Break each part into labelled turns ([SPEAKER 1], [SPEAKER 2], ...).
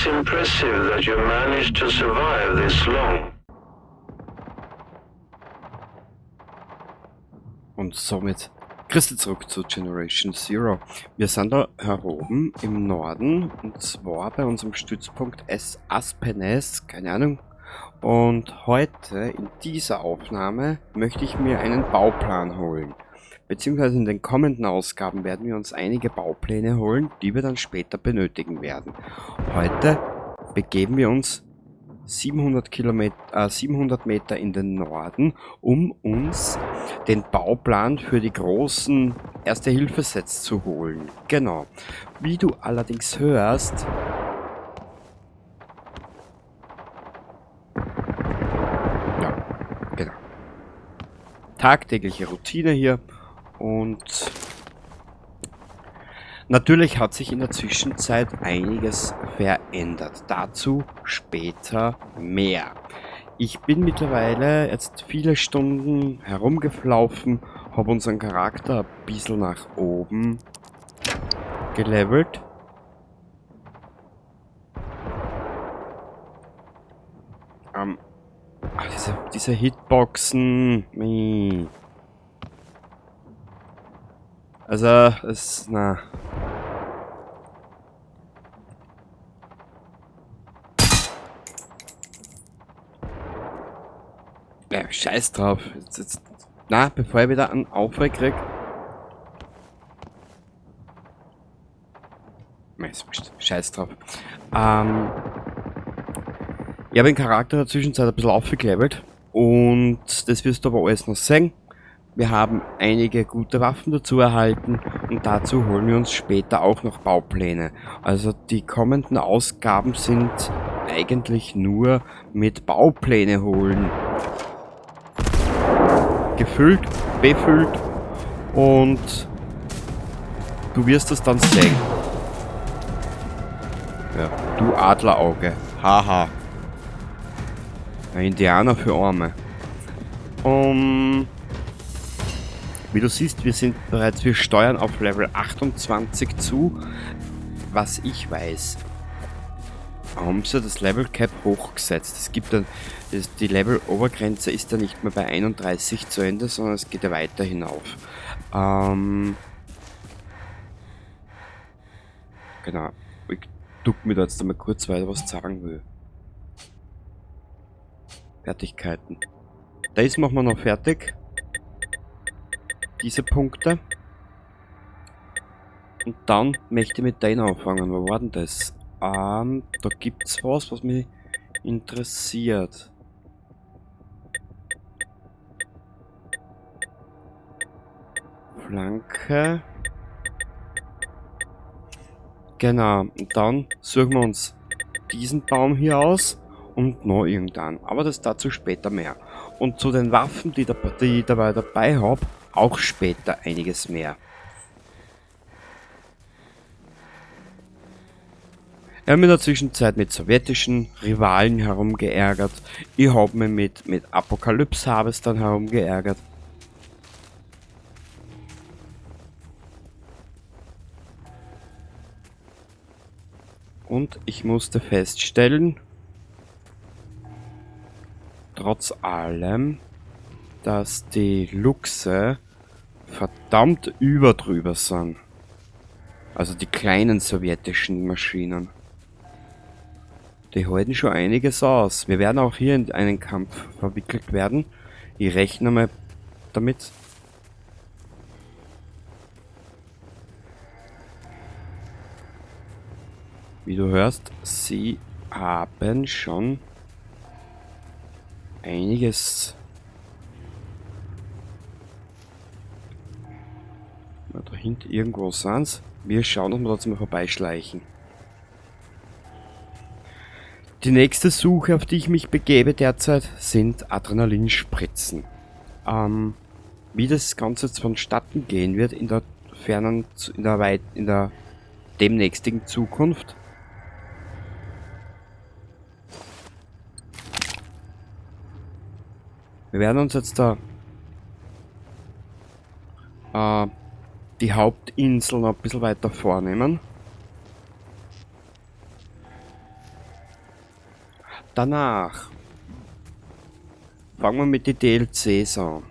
[SPEAKER 1] It's impressive that you managed to survive this long.
[SPEAKER 2] Und somit Christi zurück zu Generation Zero. Wir sind da heroben im Norden und zwar bei unserem Stützpunkt S Aspenes, keine Ahnung. Und heute in dieser Aufnahme möchte ich mir einen Bauplan holen. Beziehungsweise in den kommenden Ausgaben werden wir uns einige Baupläne holen, die wir dann später benötigen werden. Heute begeben wir uns 700 Kilometer, 700 Meter in den Norden, um uns den Bauplan für die großen Erste-Hilfe-Sets zu holen. Genau. Wie du allerdings hörst, ja, genau. Tagtägliche Routine hier und natürlich hat sich in der Zwischenzeit einiges verändert. Dazu später mehr. Ich bin mittlerweile jetzt viele Stunden herumgelaufen, hab unseren Charakter ein bisschen nach oben gelevelt. Ach, diese Hitboxen. Meh. Also, es, na. Ja, scheiß drauf. Jetzt, bevor ich wieder einen Aufreg krieg. Nein, ist wurscht. Scheiß drauf. Ich habe den Charakter in der Zwischenzeit ein bisschen aufgelevelt. Und das wirst du aber alles noch sehen. Wir haben einige gute Waffen dazu erhalten und dazu holen wir uns später auch noch Baupläne. Also die kommenden Ausgaben sind eigentlich nur mit Baupläne holen gefüllt, befüllt und du wirst das dann sehen. Ja, du Adlerauge. Haha. Ein Indianer für Arme. Wie du siehst, wir steuern auf Level 28 zu. Was ich weiß, haben sie das Level Cap hochgesetzt. Es gibt dann, das, die Level-Obergrenze ist ja nicht mehr bei 31 zu Ende, sondern es geht ja weiter hinauf. Genau. Ich duck mir da jetzt einmal kurz weiter, was sagen will. Fertigkeiten. Das machen wir noch fertig. Diese Punkte. Und dann möchte ich mit denen anfangen. Wo war denn das? Da gibt's was, was mich interessiert. Flanke. Genau, und dann suchen wir uns diesen Baum hier aus und noch irgendeinen. Aber das dazu später mehr. Und zu den Waffen, die ich dabei hab, auch später einiges mehr. Ich hab mich in der Zwischenzeit mit sowjetischen Rivalen herumgeärgert. Ich hab mich mit Apokalypse-Harvestern herumgeärgert. Und ich musste feststellen, trotz allem, dass die Luchse verdammt überdrüber sind. Also die kleinen sowjetischen Maschinen. Die halten schon einiges aus. Wir werden auch hier in einen Kampf verwickelt werden. Ich rechne mal damit. Wie du hörst, sie haben schon einiges. Na, da hinten irgendwo sind's. Wir schauen, ob wir da jetzt mal vorbeischleichen. Die nächste Suche, auf die ich mich begebe derzeit, sind Adrenalinspritzen. Wie das Ganze jetzt vonstatten gehen wird in der fernen, in der weit, in der demnächstigen Zukunft. Wir werden uns jetzt da die Hauptinsel noch ein bisschen weiter vornehmen. Danach fangen wir mit den DLCs an.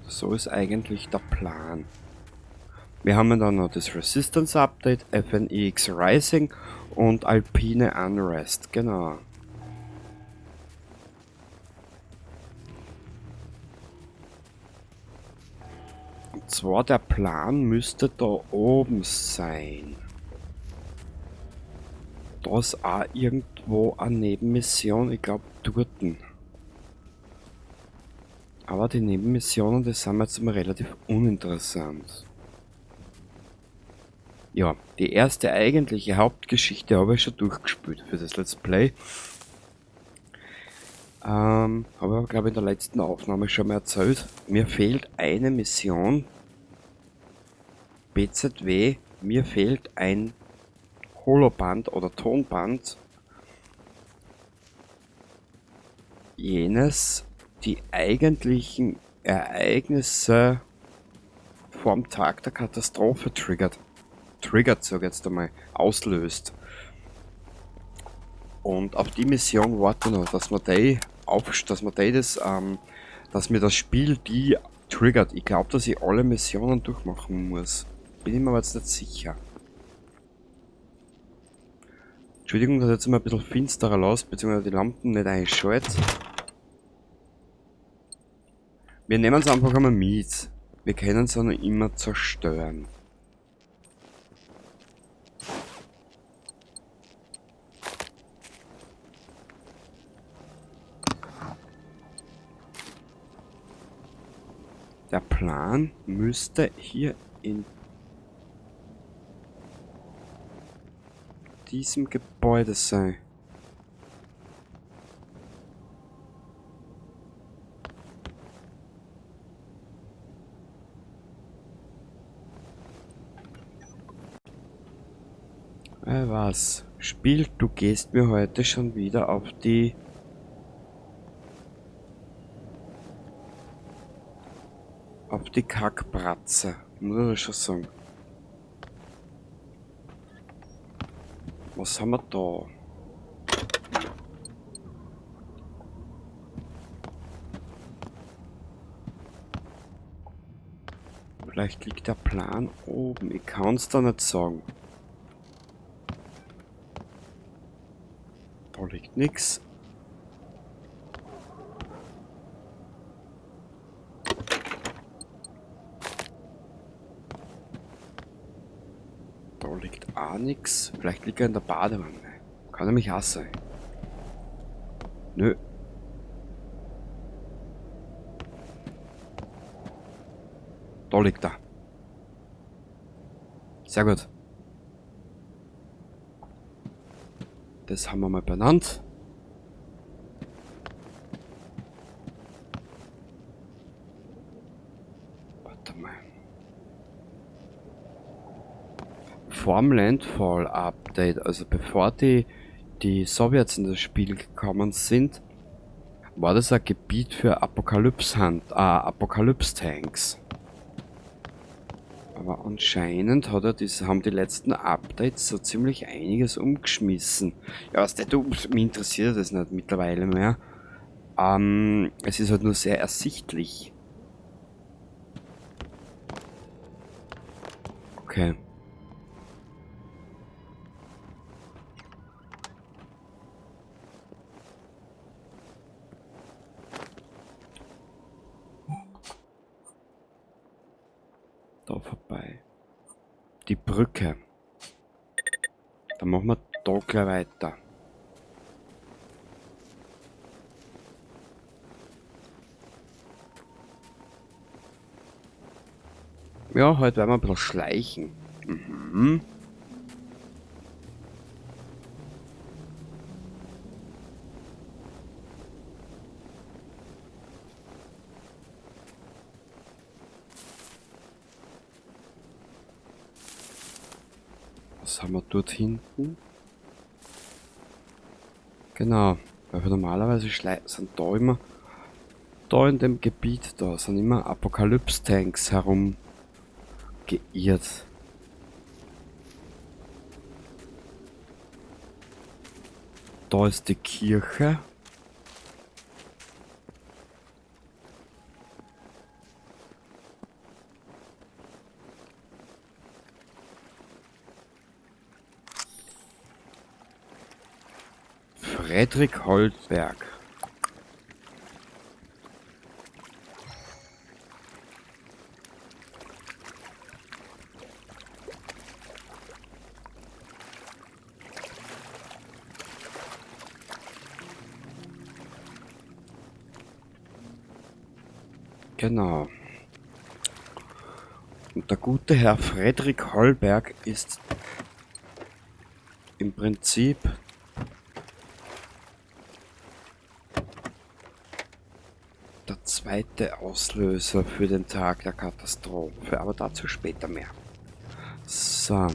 [SPEAKER 2] So ist eigentlich der Plan. Wir haben dann noch das Resistance Update, FNEX Rising und Alpine Unrest, genau. Und zwar der Plan müsste da oben sein. Da ist auch irgendwo eine Nebenmission, ich glaub, dorten. Aber die Nebenmissionen, die sind mir jetzt mal relativ uninteressant. Ja, die erste eigentliche Hauptgeschichte habe ich schon durchgespielt für das Let's Play. Habe ich, glaub ich, in der letzten Aufnahme schon mal erzählt. Mir fehlt eine Mission. BZW, mir fehlt ein Holoband oder Tonband. Jenes, die eigentlichen Ereignisse vorm Tag der Katastrophe triggert. Triggert, sag ich jetzt einmal, auslöst. Und auf die Mission warte ich noch, dass man die auf, dass man die das dass mir das Spiel die triggert. Ich glaub, dass ich alle Missionen durchmachen muss. Bin ich mir aber jetzt nicht sicher. Entschuldigung, dass ich jetzt mal ein bisschen finsterer lasse, beziehungsweise die Lampen nicht einschalte. Wir nehmen es einfach einmal mit. Wir können es auch noch immer zerstören. Der Plan müsste hier in diesem Gebäude sein. Was? Spiel, du gehst mir heute schon wieder auf die... auf die Kackbratze, muss ich schon sagen. Was haben wir da? Vielleicht liegt der Plan oben. Ich kann's da nicht sagen. Da liegt nix. Da liegt auch nix. Vielleicht liegt er in der Badewanne. Kann nämlich auch sein. Nö. Da liegt er. Sehr gut. Das haben wir mal benannt. Warte mal. Vorm Landfall Update, also bevor die Sowjets in das Spiel gekommen sind, war das ein Gebiet für Apokalypse-Tanks. Aber anscheinend haben die letzten Updates so ziemlich einiges umgeschmissen. Ja, was der du, mich interessiert das nicht mittlerweile mehr. Es ist halt nur sehr ersichtlich. Okay. Da vorbei. Die Brücke. Dann machen wir da gleich weiter. Ja, heute werden wir ein bisschen schleichen. Was haben wir dort hinten? Genau, weil wir normalerweise sind da immer, da in dem Gebiet da sind immer Apokalypse-Tanks Geirrt. Da ist die Kirche. Fredrik Holberg. Genau. Und der gute Herr Fredrik Holberg ist im Prinzip der zweite Auslöser für den Tag der Katastrophe, aber dazu später mehr. So.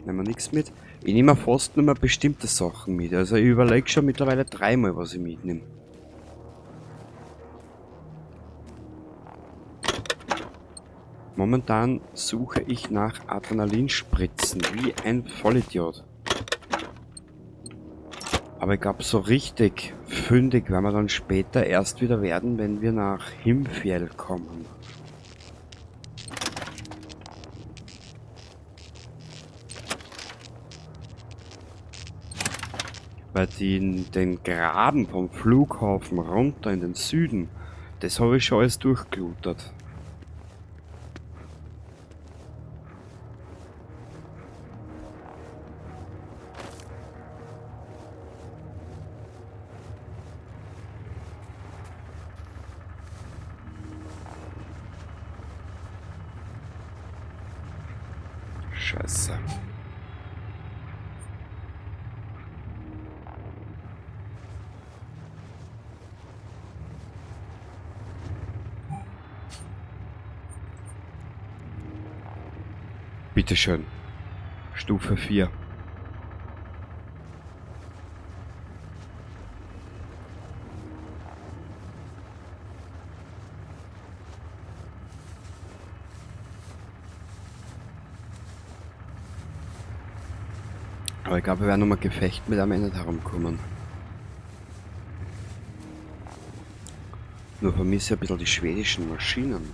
[SPEAKER 2] Nehmen wir nichts mit. Ich nehme fast nur mehr bestimmte Sachen mit. Also ich überlege schon mittlerweile dreimal, was ich mitnehme. Momentan suche ich nach Adrenalinspritzen, wie ein Vollidiot. Aber ich glaube, so richtig fündig werden wir dann später erst wieder werden, wenn wir nach Himfjäll kommen. Weil den Graben vom Flughafen runter in den Süden, das habe ich schon alles durchgelutert. Scheiße. Bitteschön. Stufe 4. Aber ich glaube, wir werden nochmal Gefecht mit am Ende herumkommen. Nur vermisse ich ein bisschen die schwedischen Maschinen.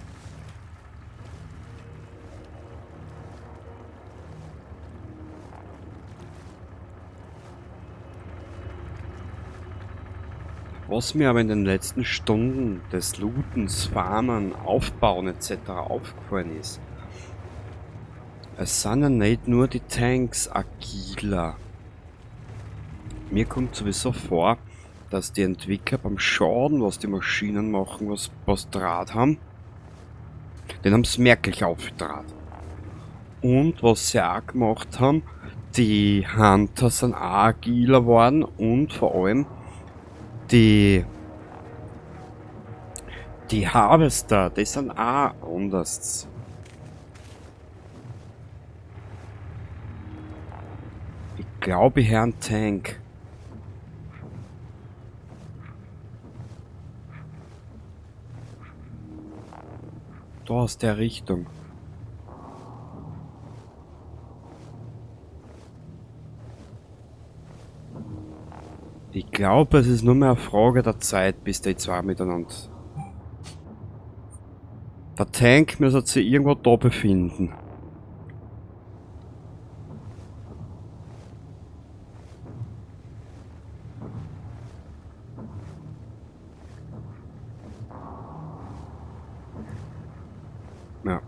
[SPEAKER 2] Was mir aber in den letzten Stunden des Lootens, Farmen, Aufbauen et cetera aufgefallen ist, es sind ja nicht nur die Tanks agiler. Mir kommt sowieso vor, dass die Entwickler beim Schaden, was die Maschinen machen, was Draht haben, den haben's merklich aufgedraht. Und was sie auch gemacht haben, die Hunter sind auch agiler geworden und vor allem die Harvester, die sind auch anders. Ich glaube, ich höre einen Tank. Da aus der Richtung. Ich glaube, es ist nur mehr eine Frage der Zeit, bis die zwei miteinander... Der Tank müsste sich irgendwo da befinden. Ja,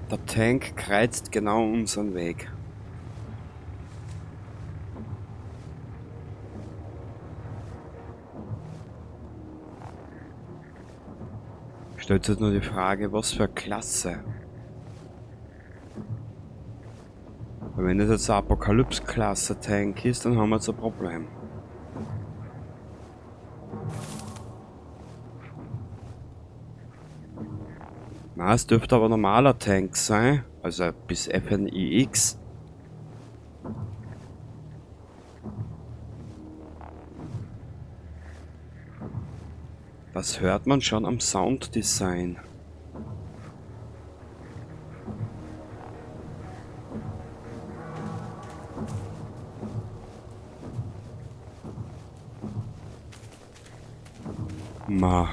[SPEAKER 2] der Tank kreuzt genau unseren Weg. Stellt sich nur die Frage, was für eine Klasse. Weil wenn das jetzt ein Apokalypse-Klasse-Tank ist, dann haben wir jetzt ein Problem. Na, es dürfte aber normaler Tank sein, also bis FNIX. Das hört man schon am Sounddesign. Ma.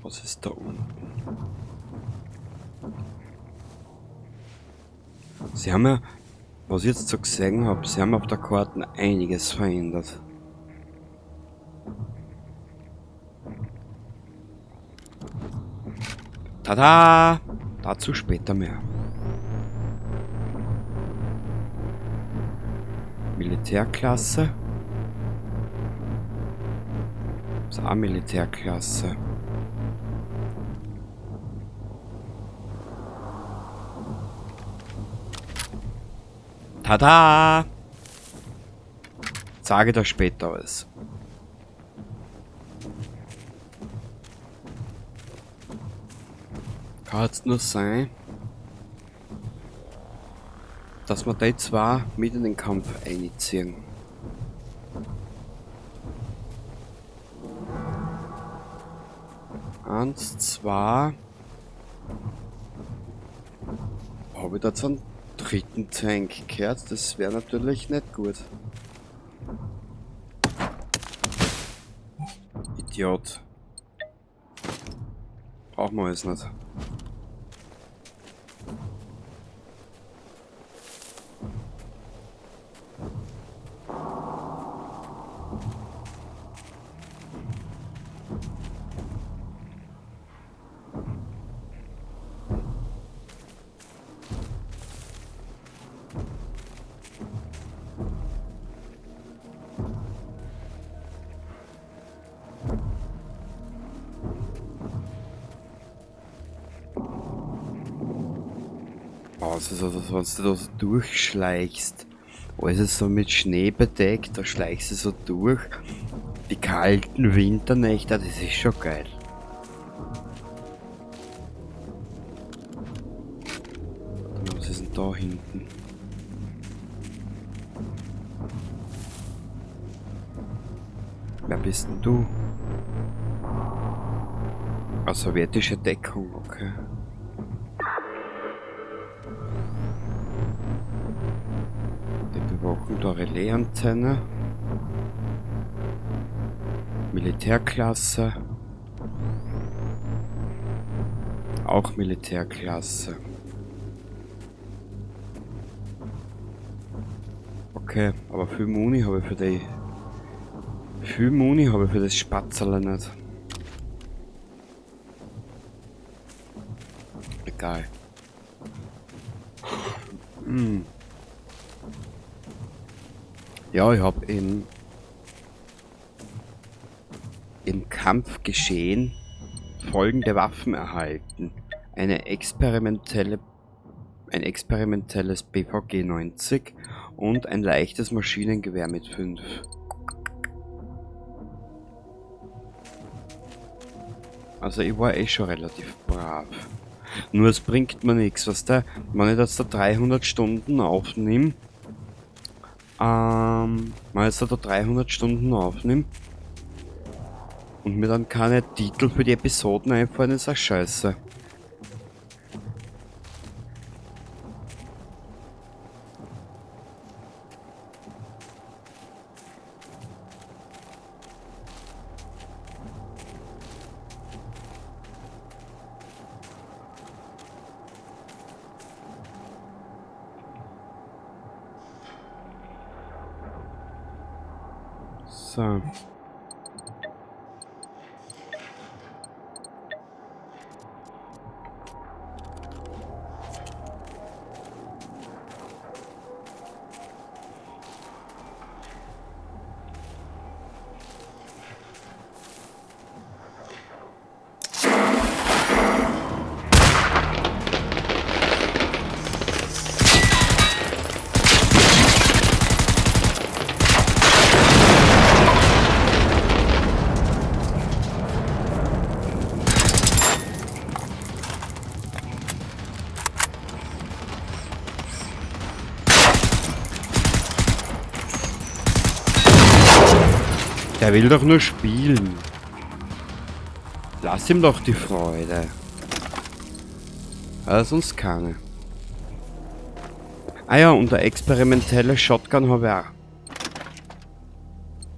[SPEAKER 2] Was ist da unten? Sie haben ja, was ich jetzt so gesehen habe, sie haben auf der Karte einiges verändert. Tada! Dazu später mehr. Militärklasse. Ist auch Militärklasse. Tada! Sage da später alles. Kann jetzt nur sein, dass wir die zwei mit in den Kampf einziehen. Eins, zwei. Habe ich da jetzt einen dritten Tank gehört? Das wäre natürlich nicht gut. Idiot. Brauchen wir alles nicht. Also, wenn du da so durchschleichst, alles ist so mit Schnee bedeckt, da schleichst du so durch. Die kalten Winternächte, das ist schon geil. Was ist denn da hinten? Wer bist denn du? Ah, sowjetische Deckung, okay. Bewachen da Relaisantenne. Militärklasse. Auch Militärklasse. Okay, aber viel Muni habe ich für die. Viel Muni habe ich für das Spatzerl nicht. Egal. Hm. Ja, ich hab im Kampfgeschehen folgende Waffen erhalten. Ein experimentelles BVG 90 und ein leichtes Maschinengewehr mit 5. Also ich war eh schon relativ brav. Nur es bringt mir nichts, was da, wenn ich das da 300 Stunden aufnehme, wenn ich jetzt da 300 Stunden aufnehme und mir dann keine Titel für die Episoden einfallen, ist auch scheiße. So. Der will doch nur spielen. Lass ihm doch die Freude. Ja, sonst keine. Ah ja, und eine experimentelle Shotgun habe ich auch.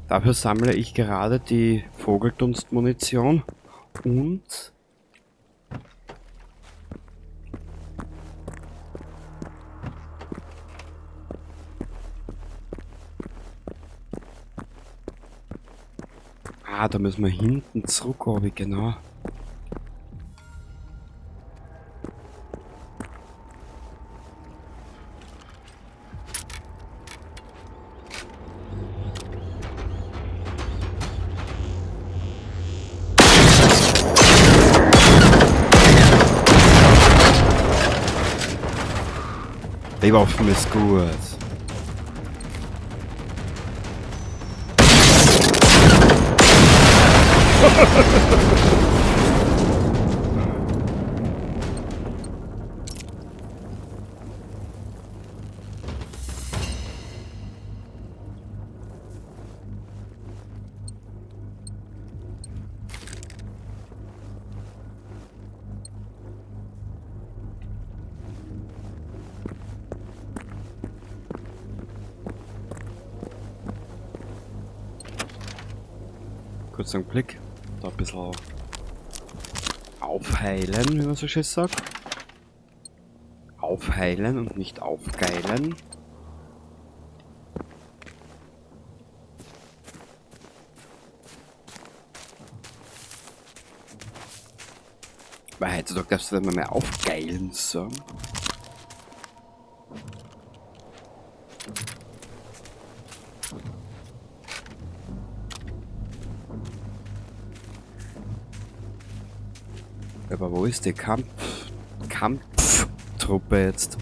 [SPEAKER 2] Dafür sammle ich gerade die Vogeldunstmunition und ah, da müssen wir hinten zurück, glaube ich, genau. Die Waffen ist gut. Kurz einen Blick, da ein bisschen aufheilen, wie man so schön sagt. Aufheilen und nicht aufgeilen. Weil heutzutage darfst du nicht mehr aufgeilen sagen. Aber wo ist die Kampftruppe jetzt?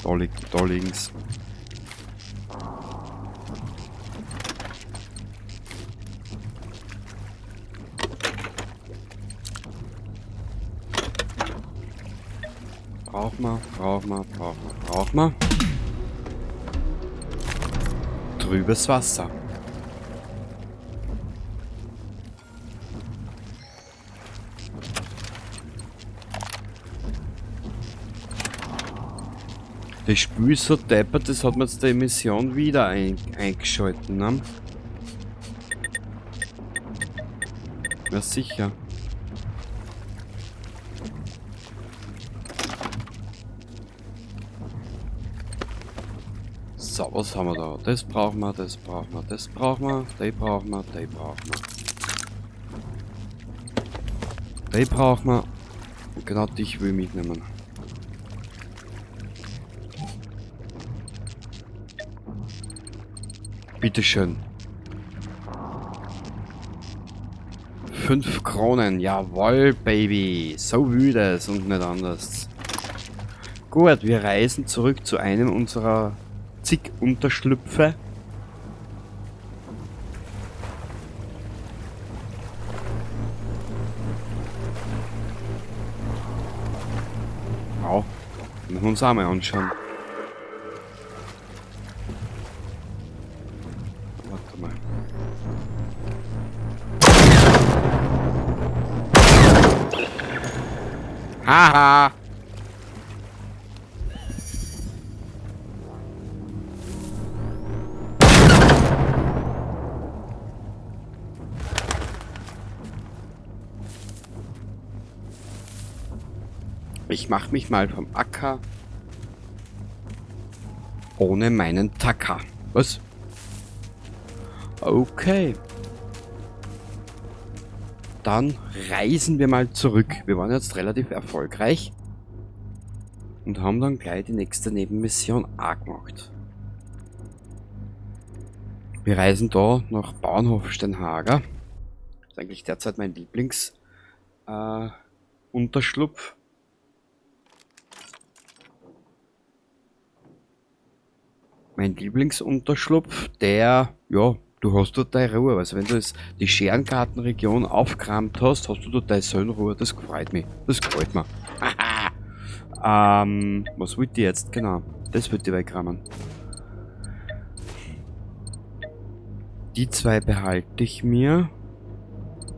[SPEAKER 2] Da liegt, da links. Braucht man, braucht man, braucht man, braucht man. Trübes Wasser. Das Spiel ist so deppert, das hat man jetzt der Mission wieder eingeschalten, ne? Ja, sicher. So, was haben wir da? Das brauchen wir, das brauchen wir, das brauchen wir, die brauchen wir, die brauchen wir. Die brauchen wir. Und genau dich will ich mitnehmen. Bitteschön. 5 Kronen, jawohl, Baby. So wüde es und nicht anders. Gut, wir reisen zurück zu einem unserer zig Unterschlüpfe. Wow, müssen wir uns auch mal anschauen. Warte mal. Haha! Ich mach mich mal vom Acker ohne meinen Tacker. Was? Okay. Dann reisen wir mal zurück. Wir waren jetzt relativ erfolgreich und haben dann gleich die nächste Nebenmission auch gemacht. Wir reisen da nach Bauernhof Steinhager. Das ist eigentlich derzeit mein Lieblings-, Unterschlupf. Mein Lieblingsunterschlupf, der, ja, du hast dort deine Ruhe. Also wenn du jetzt die Scherengartenregion aufgeräumt hast, hast du dort deine Seelenruhe. Das freut mich. Das gefällt mir. Was wollt ihr jetzt? Genau, das wollt ihr wegräumen. Die zwei behalte ich mir.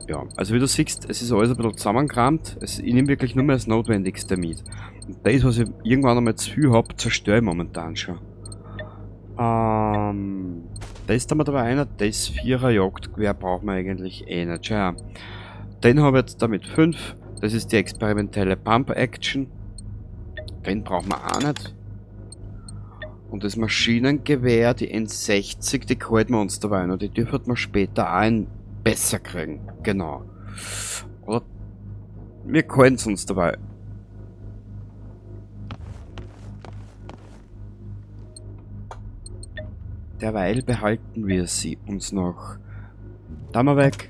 [SPEAKER 2] Ja, also wie du siehst, es ist alles ein bisschen zusammengerammt. Ich nehme wirklich nur mehr das Notwendigste mit. Und das, was ich irgendwann einmal zu viel hab, zerstöre ich momentan schon. Das da haben wir dabei einer, das 4er Jagdgewehr brauchen wir eigentlich eh nicht. Schau her. Den habe ich jetzt damit 5. Das ist die experimentelle Pump Action. Den brauchen wir auch nicht. Und das Maschinengewehr, die N60, die halten wir uns dabei noch. Die dürfen wir später auch in besser kriegen. Genau. Oder wir halten es uns dabei. Derweil behalten wir sie uns noch. Da mal weg.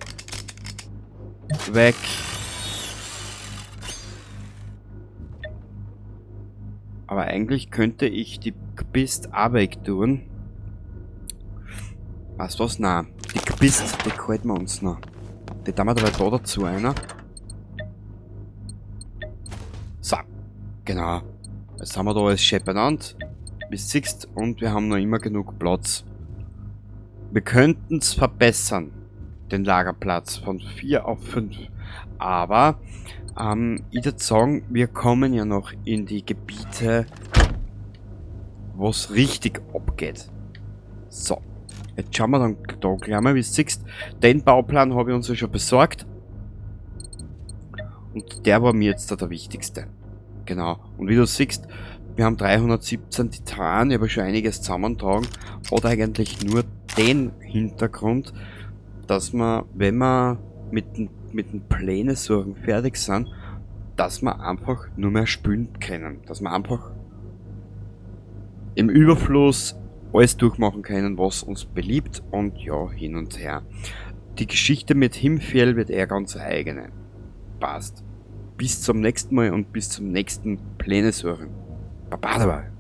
[SPEAKER 2] Weg. Aber eigentlich könnte ich die Kpist auch weg tun. Weißt du was? Nein. Die Kpist, die halten wir uns noch. Die tun wir dabei da dazu einer. So. Genau. Jetzt haben wir da alles schön benannt. Wie du siehst, und wir haben noch immer genug Platz. Wir könnten's verbessern, den Lagerplatz von 4 auf 5. Aber ich würd sagen, wir kommen ja noch in die Gebiete, wo's richtig abgeht. So, jetzt schauen wir dann da gleich mal, wie du siehst. Den Bauplan habe ich uns ja schon besorgt. Und der war mir jetzt da der wichtigste. Genau. Und wie du siehst, wir haben 317 Titan, ich habe schon einiges zusammentragen. Hat eigentlich nur den Hintergrund, dass wir, wenn wir mit den Pläne suchen fertig sind, dass wir einfach nur mehr spülen können. Dass wir einfach im Überfluss alles durchmachen können, was uns beliebt und ja, hin und her. Die Geschichte mit Himfjäll wird eher ganz eigene. Passt. Bis zum nächsten Mal und bis zum nächsten Pläne suchen. Baba dabei.